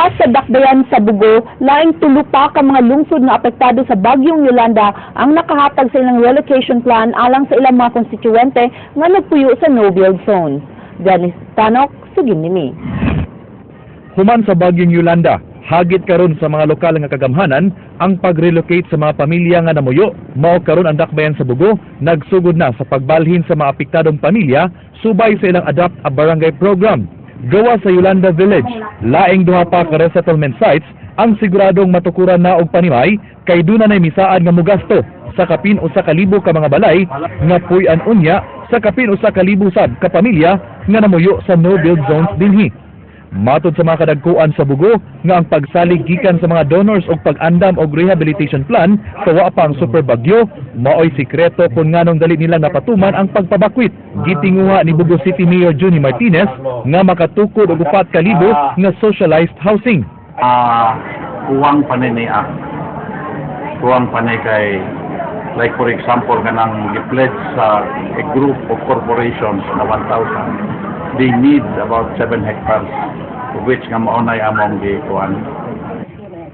Gawas sa dakbayan sa Bugo, laing tulo pa ka mga lungsod nga apektado sa bagyong Yolanda ang nakahatag sa ilang relocation plan alang sa ilang mga konstituyente nga nagpuyo sa no-build zone. Dennis Tanok, sugin nimi. Human sa bagyong Yolanda, hagit karon sa mga lokal nga kagamhanan ang pag-relocate sa mga pamilya nga namuyo. Mao karon ang dakbayan sa Bugo nagsugod na sa pagbalhin sa mga apektadong pamilya subay sa ilang Adopt a Barangay program. Gawas sa Yolanda Village, laing duha pa ka resettlement sites ang siguradong matukuran na og panimay kay duna nay misaad nga mugasto sa kapin 1,000 ka mga balay nga puy-an unya sa kapin 1,000 sab ka pamilya nga namuyo sa no-build zones dinhi. Matod sa mga kadagkuan sa Bugo nga ang pagsalig gikan sa mga donors og pag-andam og rehabilitation plan sa wa pa ang super bagyo maoy sikreto kung nganong dali nila napatuman ang pagpabakwit. Gitinguha ni Bugo City Mayor Junie Martinez nga makatukod og 4,000 nga socialized housing. Kuwang panay niya. Kuwang panay kay, like for example, kanang gi-pledge sa a group of corporations na 1,000, they need about 7 hectares, of which nga mao nay among gikuan.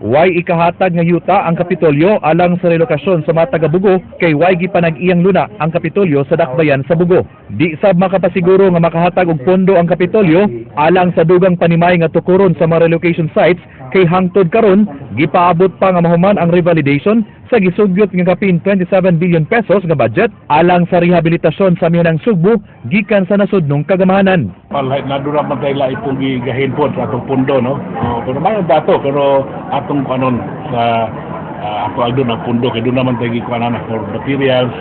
Way ikahatag nga yuta ang Kapitolyo alang sa relokasyon sa mga taga-Bugo kay way gipanag-iyang luna ang Kapitolyo sa dakbayan sa Bugo. Di sab makapasiguro nga makahatag og pondo ang Kapitolyo alang sa dugang panimay nga tukuron sa mga relocation sites kay hangtod karon gipaabot pa nga mahuman ang revalidation sa gisugyot nga kapin 27 billion pesos nga budget alang sa rehabilitasyon sa amihanang Sugbo gikan sa nasudnong kagamhanan. Well, nadura man tayo itong gigahin po sa atong pundo, no? Oh, pero may dato, pero atong kanon sa ato aldon ang pundo, kay doon naman tayo gikuanan for materials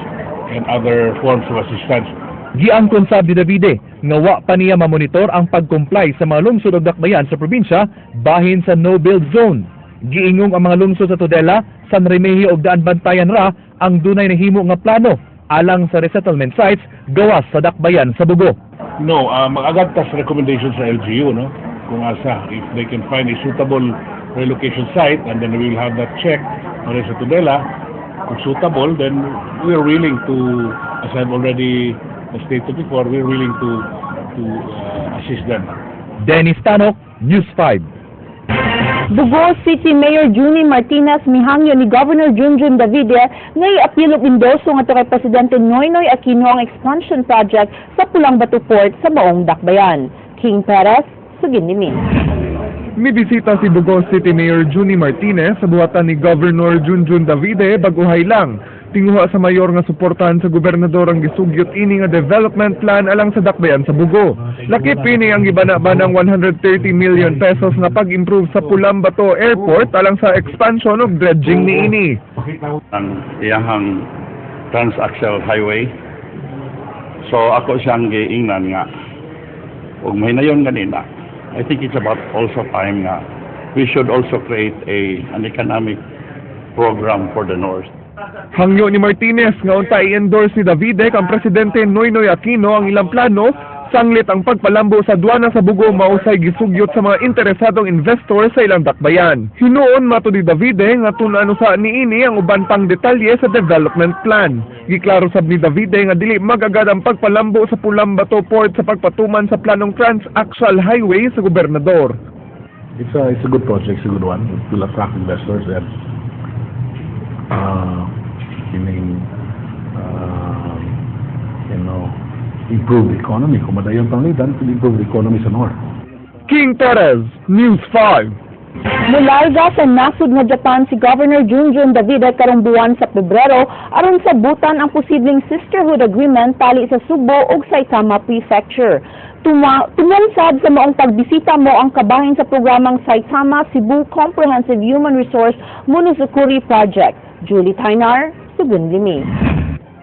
and other forms of assistance. Giangkon sab ni Davide nga wa pa niya mamonitor ang pag-comply sa mga lungsod ug dakbayan sa probinsya bahin sa no-build zone. Giingong ang mga lungsod sa Tudela, San Remigio ug Daan Bantayan ra ang dunay nahimo nga plano alang sa resettlement sites gawas sa dakbayan sa Bugo. No, mag-agad tas recommendation sa LGU, no? Kung asa, if they can find a suitable relocation site, and then we will have that check para sa Tudela. Kung suitable, then we are willing to, as I've already stated before, we're willing to assist them. Dennis Tanok, News 5. Bugo City Mayor Junie Martinez mihangyo ni Governor Junjun Davide nga iapil og endorso ngadto kay Presidente Noynoy Aquino ang expansion project sa Pulang Bato Port sa maong dakbayan. King Perez, sugin nimi. Mibisita si Bugo City Mayor Junie Martinez sa buhatan ni Governor Junjun Davide baguhay lang. Tinguha sa mayor nga suportahan sa gobernador ang gisugyot ini nga development plan alang sa dakbayan sa Bugo. Lakip ini ang gibana-banang 130 million pesos nga pag-improve sa Pulang Bato Airport alang sa expansion og dredging niini. Ang iyahang transaxle highway. So ako siyang giingnan nga ug mahinayon ganina. I think it's about also time nga we should also create a an economic program for the north. Hangyo ni Martinez nga unta i-endorse ni Davide kang Presidente Noynoy Aquino ang ilang plano sanglit ang pagpalambo sa duwana sa Bugo mausay gisugyot sa mga interesadong investor sa ilang dakbayan. Hinuon mato ni Davide nga tun-an usa niini ang uban pang detalye sa development plan. Giklaro sab ni Davide nga dili magagad ang pagpalambo sa Pulang Bato Port sa pagpatuman sa planong Transaxle Highway sa gobernador. It's a good project, it's a good one. It will attract investors and kining improve the economy. Kung madayon panglitan, it will improve the economy sa north. King Perez, News 5. Mularga sa nasod nga Japan si Governor Junjun Davide karong buwan sa Pebrero aron sabutan ang posibleng sisterhood agreement tali sa Sugbo ug Saitama Prefecture. Tumong sad sa maong pagbisita mao ang kabahin sa programang Saitama Cebu Comprehensive Human Resource Monozukuri Project. Julie Tainar, sugin nimi.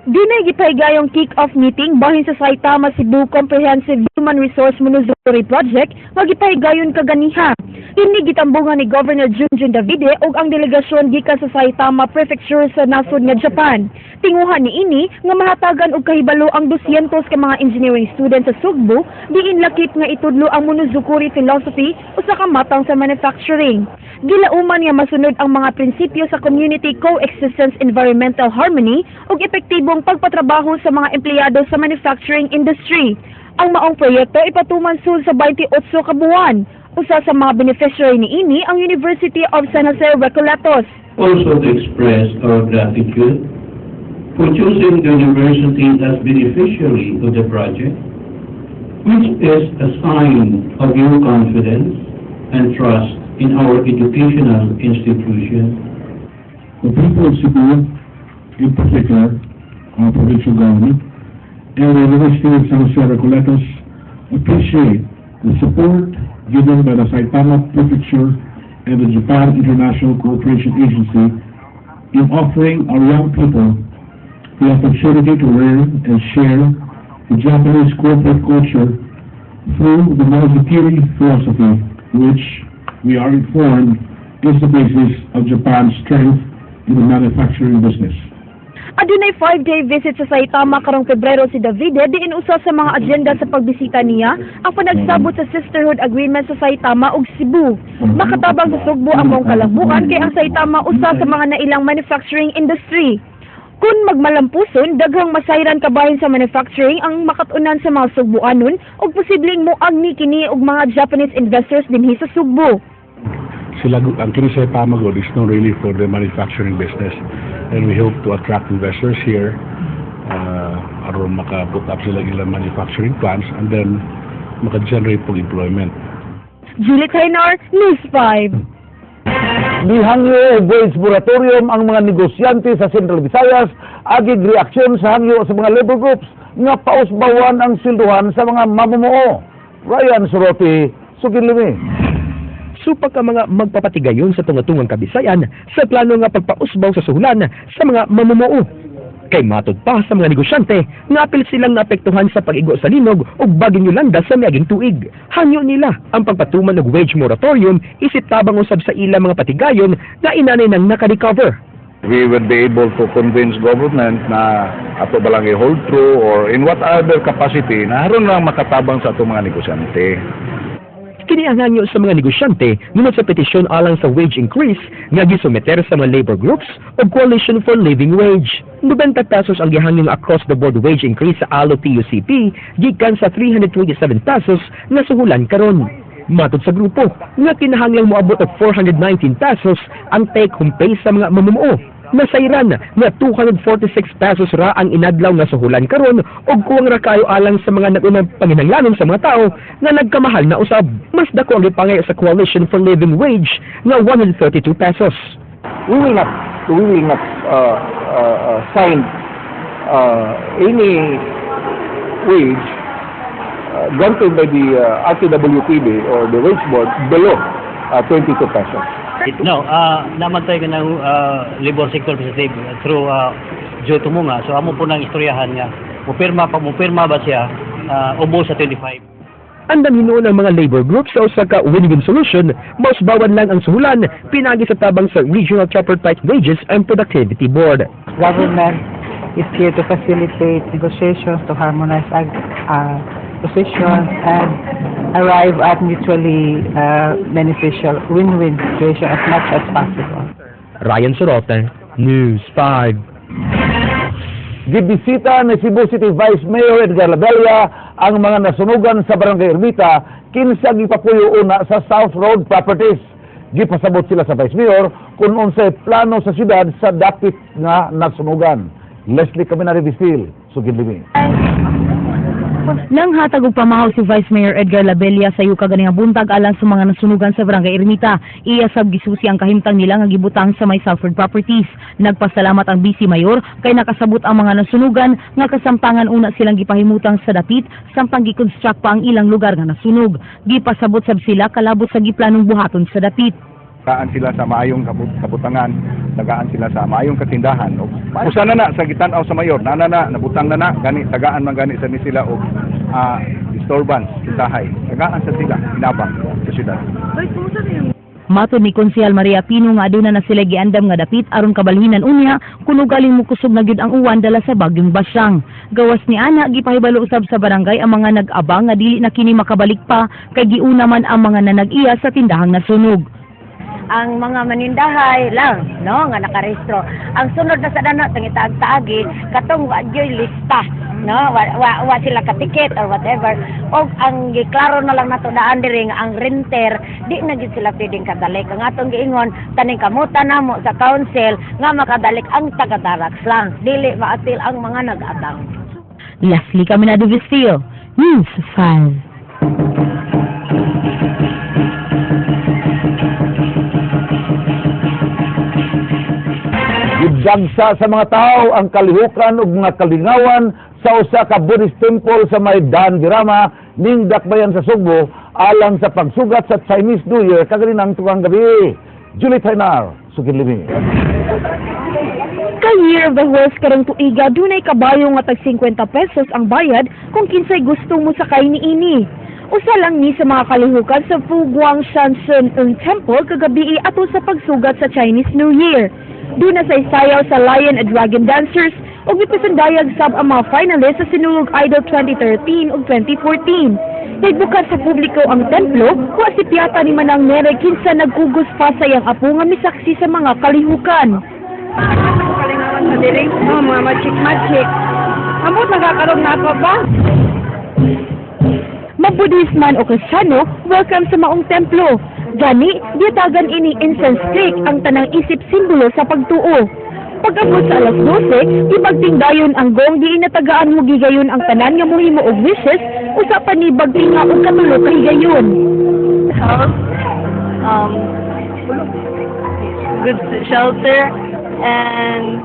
Dunay gipahigayong kick-off meeting bahin sa Saitama Cebu Comprehensive Human Resource Monozukuri Project nga gipahigayon kaganiha. Kini gitambungan ni Governor Junjun Davide ug ang delegasyon gikan sa Saitama Prefecture sa nasod nga Japan. Tinguha niini nga mahatagan og kahibalo ang 200 ka mga engineering students sa Sugbo diin lakip nga itudlo ang Monozukuri philosophy, usa ka matang sa manufacturing. Gilauman nga masunod ang mga prinsipyo sa community coexistence, environmental harmony ug epektibong pagpatrabaho sa mga empleyado sa manufacturing industry. Ang maong proyekto ipatuman sul sa 28 ka buwan. Usa sa mga beneficiary niini ang University of San Jose Recoletos. Also to express our gratitude for choosing the university as beneficiary of the project, which is a sign of your confidence and trust in our educational institution. The people of Cebu, in particular, our provincial government, and the University of San Jose Recoletos appreciate the support given by the Saitama Prefecture and the Japan International Cooperation Agency in offering our young people the opportunity to learn and share the Japanese corporate culture through the Monozukuri philosophy, which we are informed is the basis of Japan's strength in the manufacturing business. Adunay 5-day visit sa Saitama karong Pebrero si Davide, diin usa sa mga agenda sa pagbisita niya ang panagsabot sa Sisterhood Agreement sa Saitama ug Cebu. Makatabang sa Sugbo ang maong kalambuan kay ang Saitama usa sa mga nailang manufacturing industry. Kung magmalampuson, daghang masayran kabahin sa manufacturing ang makat-unan sa mga Sugbuanon ug posibleng moagni kini og mga Japanese investors dinhi sa Sugbo. Sila ang kini Saitama gud is known really for the manufacturing business, and we hope to attract investors here aron maka-put up sila ilang manufacturing plants and then maka-generate pog employment. Julie Taynor, News 5. Nihangyo og wage moratorium ang mga negosyante sa Central Visayas agig reaksyon sa hangyo sa mga labor groups nga pausbawan ang swelduhan sa mga mamumuo. Ryan Sorote, Sugid Limi. Supak ang mga magpapatigayon sa tunga-tungang Kabisayan sa plano nga pagpausbaw sa suhulan sa mga mamumuo. Kay matod pa sa mga negosyante, nga apil silang naapektuhan sa pag-igo sa linog ug bagyong Yolanda sa miaging tuig. Hangyo nila ang pagpatuman og wage moratorium isip tabang usab sa ilang mga patigayon nga inanay nang naka-recover. We would be able to convince government na ato ba lang i-hold true or in what other capacity na aron lang makatabang sa atong mga negosyante. Kini ang hangyo sa mga negosyante nunod sa petisyon alang sa wage increase nga gisumeter sa mga labor groups o Coalition for Living Wage. 90 pesos ang gihangyo nga across the board wage increase sa ALO TUCP gikan sa 327 pesos nga suhulan karon. Matod sa grupo, nga kinahanglang moabot og 419 pesos ang take home pay sa mga mamumuo. Nasayran nga 246 pesos ra ang inadlaw nga suhulan karon ug kuwang ra kayo alang sa mga nag-unang panginahanglanon sa mga tao nga nagkamahal na usab. Mas dako ang gipangayo sa Coalition for Living Wage nga 132 pesos. We will not sign any wage granted by the RTWPB or the wage board below 22 pesos. No, namantay ka ng labor sector representative through Joe Tumunga. So amo po nang istoryahan nga mupirma ba siya ubo sa 25. Andam hinuon ang mga labor groups sa usa ka win-win solution, mausbawan lang ang suhulan pinagi sa tabang sa Regional Tripartite Wages and Productivity Board. Government is here to facilitate negotiations, to harmonize positions, and arrive at mutually beneficial win-win situation as much as possible. Ryan Sorote, News 5. Gibisita ni Cebu City Vice Mayor Edgar Labella ang mga nasunugan sa Barangay Ermita kinsa gipapuyo una sa South Road Properties. Gipasabot sila sa Vice Mayor kung unsay plano sa syudad sa dapit nga nasunugan. Leslie Caminari Vistil, Sugid Limi. Nanghatag og pamahaw si Vice Mayor Edgar Labella sa yuka ganing buntag alang sa mga nasunugan sa Barangay Ermita. Iya sab gisusi ang kahimtang nila nga gibutang sa may Salford Properties. Nagpasalamat ang Vice Mayor kay nakasabot ang mga nasunugan nga kasamtangan una silang gipahimutang sa dapit samtang gi-construct pa ang ilang lugar nga nasunog. Gipasabot sab sila kalabot sa giplanong buhaton sa dapit. Tagaan sila sa maayong kabutangan, tagaan sila sa maayong katindahan. O, usa na na sa gitan-aw sa mayor, na na na nabutang na na gani tagaan man gani sa ni sila og disturbance usahay. Tagaan sa sila inabang sa syudad. Matod ni Konsehal Maria Pino nga aduna na sila giandam nga dapit aron kabalhinan unya kuno galing mokusog na gyud ang uwan dala sa bagyong Basyang. Gawas ni ana, gipahibalo usab sa barangay ang mga nag-abang nga dili na kini makabalik pa kay giuna man ang mga nanag-iya sa tindahang nasunog. Ang mga manindahay lang, no, nga nakarehistro. Ang sunod na sa dana tangitaag-taagi katong wa gyoy lista. No, wa sila katikit or whatever. Og ang giklaro na lang nato daan diri nga ang renter di na gid sila pwedeng kadalik. Ang atong giingon taning kamutan namo sa council nga makadalik ang taga-Darax lang, dili maatil ang mga nag-abang. Leslie Caminado Vistillo, News 5. Gidagsa sa mga tao ang kalihukan ug mga kalingawan sa usa ka Buddhist temple sa may Dan Birama ning dakbayan sa Sugbo alang sa pagsugat sa Chinese New Year kaganinang tugang gabi. Julie Tainar, Sugid Limi. Kay Year of the Horse karong tuiga, dunay kabayo nga tag 50 pesos ang bayad kung kinsay gusto mo sakay niini. Usa lang ni sa mga kalihukan sa Fuguang Shan Shun Eng Temple kagabi ato sa pagsugat sa Chinese New Year. Duna sa isayaw sa Lion and Dragon Dancers ug mipasundayag sab ang mga finalists sa Sinulog Idol 2013 ug 2014. Nagbukas sa publiko ang templo, wa si piyata ni Manang Nere kinsa nagkugos pa sa iyang apo nga misaksi sa mga kalihukan. Kalingawan sa diri, oh, mga magic-magic. Amot nagkakaroon na ako ba? Mabuddhist man o Kristiyano, welcome sa maong templo. Gani, gitagan ini incense stick ang tanang isip simbolo sa pagtuo. Pag-abot sa alas 12, ibagting dayon ang gong diin natagaan mo gigayon ang tanan nga mohimo og wishes, usa pa ni bagtinga og katulo ka higayon. Health, good shelter, and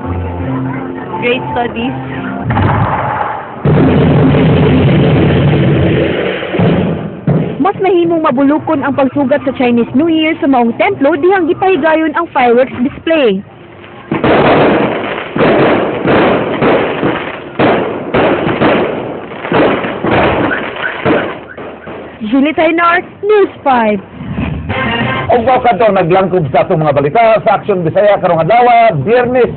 great studies. Mas mahimong mabulukon ang pagsugat sa Chinese New Year sa maong templo dihang gipahigayon ang fireworks display. Julie Tainar, News 5. Ug mao kadto naglangkob sa atong mga balita sa Aksyon Bisaya karong adlaw, Biyernes,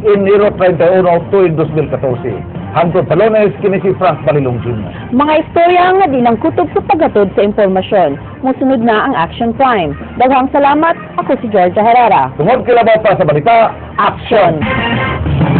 Enero 31, tuig 2014. Hangtod sa Lunes, kini si Frank Balilong Jr. Mga istorya nga di lang kutob sa paghatod sa impormasyon. Musunod na ang Action Prime. Daghang salamat. Ako si Georgia Herrera. Tungod kay labaw pa sa balita, Action! Action!